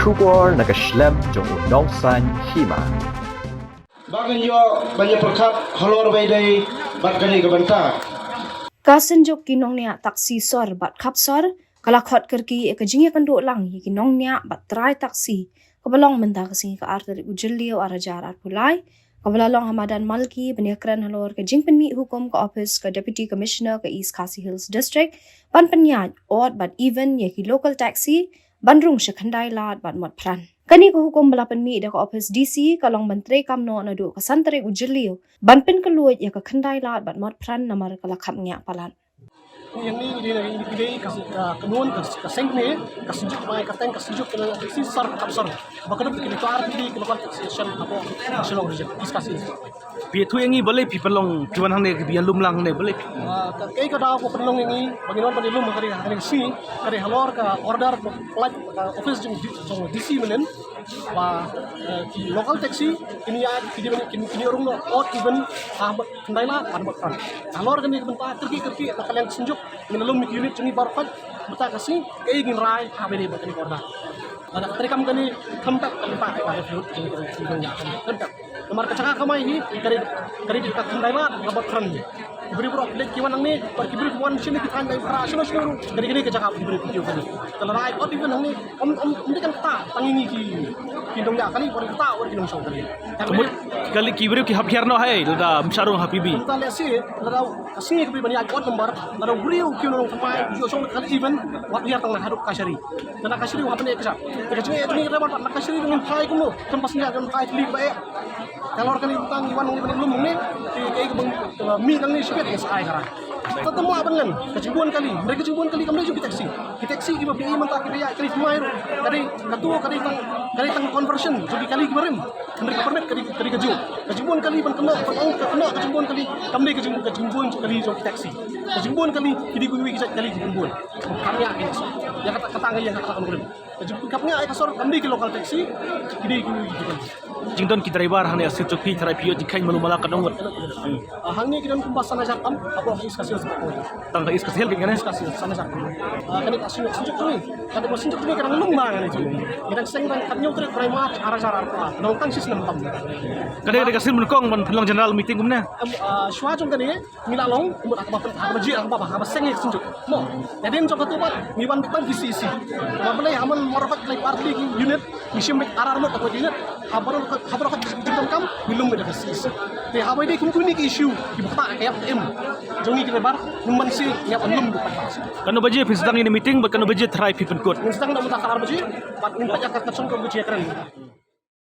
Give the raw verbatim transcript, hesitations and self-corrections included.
Khubor na ka shlem jong u nongsan hima. Ba ngan ïoh ban ïa pyrkhat halor ba ïadei bad kane ka bynta. Ka Synjuk ki nongñiah taksi sor bad khap sor ka la khot kyrkieh ïa ka jingïakynduh lang ïa ki nongñiah bad trai taksi kaba long mynta ka sngi ka ar tarik u Jylliew ar hajar arphew lai, kaba la long ha madan Malki ban ïakren halor ka jingpynmih hukum ka ophis ka Deputy Commissioner ka East Khasi Hills District ban pynïaid odd bad even ïa ki local taxi ban rung sha khyndai lad bad mot phran. Kane ka hukum ba la pynmih da ka ophis D C ka long ban treikam noh naduh ka san tarik u Jylliew ban pynkylluid ïa ka khyndai lad bad mot phran namar ka la khapngiah palat. Ïa ngi ngi dei ngi dei ka ka kynhun ka ka seng ne ka Synjuk, mai ka teng ka Synjuk ka taksi sor khap sor. Ba ka dei ki to ar ki ki lokal taksi station hapoh Shillong Region, East Khasi Hills. Phi ïathuh ïa ngi balei phi pynlong, phi wan hangne, phi ïalum lang hangne balei phi? Ah, ka, kaei ka daw ka pynlong ïa ngi ba ngin wan ban ïalum ha kane, ha kane ka sngi, ka dei halor ka order ba pynlait ka ophis jong D-, jong D C mynnin ba, eh, ki local taxi kin ïa, kin ïa, kin, kin ïa rung noh odd even, ah, bad khyndai lad bad mot phran. Halor kane ka bynta kyrkieh kyrkieh na ka liang Synjuk ngin ïalum ïa ki unit jong ngi baroh khoit mynta ka sngi kaei ngin rai ha ba ïadei bad kane ka order. Lada ka treikam kane, kham pep ka lypa ka ba ka jingïa kane, kham pep. Namar ka jaka kamai hi ka dei, ka dei ka khyndai lad ka mot phran. Ki briew baroh ki leit ki wan hangne, bad ki briew ki wan shane ki thaiñ, dei phra shano shano ruh, ka dei kane ka jaka ki briew ki tiew kane. Ka la rai odd even hangne, ym, ym, ym dei kan ktah tang ïa ngi ki, ki nongñiah kali, wat ktah wat ki nongshong kali. Ka mut kali ki briew ki hap hiar noh, hai lada ym shah rung ha P B. Kumta lehse lada ka sngi kaba ban ïaid odd number, lada u briew ki nongthymmai u ïoh shong na ka kali even, wat hiar tang na haduh Kashari. Te na Kashari u hap ban ïaid kjat. Te ka jingeh jong ngi ka dei ban na Kashari ngin phai kumno, kum passenger ngin phai tylli ba eh. Te halor kane bynta ngi wan ngi ban ïalum hangne, te kaei kaba ngi mih nangne shibit ngi sa ai ka rai. Te tang mo ban len ka jingbun kali, hynrei ka jingbun kali kam dei jong ki taxi. Ki taxi kiba phi i mynta kiba ïaid kali thymmai ruh, ka dei kato ka dei tang, ka dei tang conversion jong ki kali kiba rim. Hynrei ka permit ka dei, ka dei kajuh. Ka jingbun kali ban kynnoh, ban ong ka kynnoh ka jingbun kali kam dei ka jing, ka jingbun kali jong ki taxi. Ka jingbun kali ki dei kiwei ki jait kali ki bun bun. Kam ïa ki sor. Ïa kata, kata ngi ïa kata ka nongrim. Ka jingpynkhapngiah ïa ka sor kam dei ki local taxi, ki dei kiwei ki jait kali. Jingdon ki driver hangne ha Synjuk phi tharai phi ïoh jingkheiñ malu mala katno ngut? Ah, hangne ki don kumba san hajar tam hapoh East Khasi Hills. Tang ka East Khasi Hills kane? East Khasi Hills san hajar tam. Ah, kane ka Synjuk, Synjuk kane. Kane ka Synjuk kane ka dang lum ba kane jong ngi. Ngi dang seng dang khatñiew tarik March ar hajar arphew ar. Nang tang shisnem tam. Kane ka dei ka sien nyngkong ban pynlong general meeting kumne? Em, ah, shuwa jong kane ngi la long kumba ha kaba, ha kaba jia, ha kaba, ha kaba seng ïa ka Synjuk. Mo, hadien jong kata pat ngi wan beit tang ki C E C. Namar balei, ha man baroh khoit ki lai artylli ki unit, ngi shim beit ar ar ngut ka unit. Ha baroh khoit, ha baroh khoit ki jingdonkam ngi lum beit da ka C E C. Te haba ïadei kum kine ki issue kiba ktah ka ïap ka im jong ngi ki driver, ngim banse ngi ïap ban lum beit. Katno baje phi sdang ïa kane ka meeting bad katno baje tharai phi pynkut? Ngin sdang da mynta ka ar baje bad ngin peit ïa ka, ka shong ka baje kren.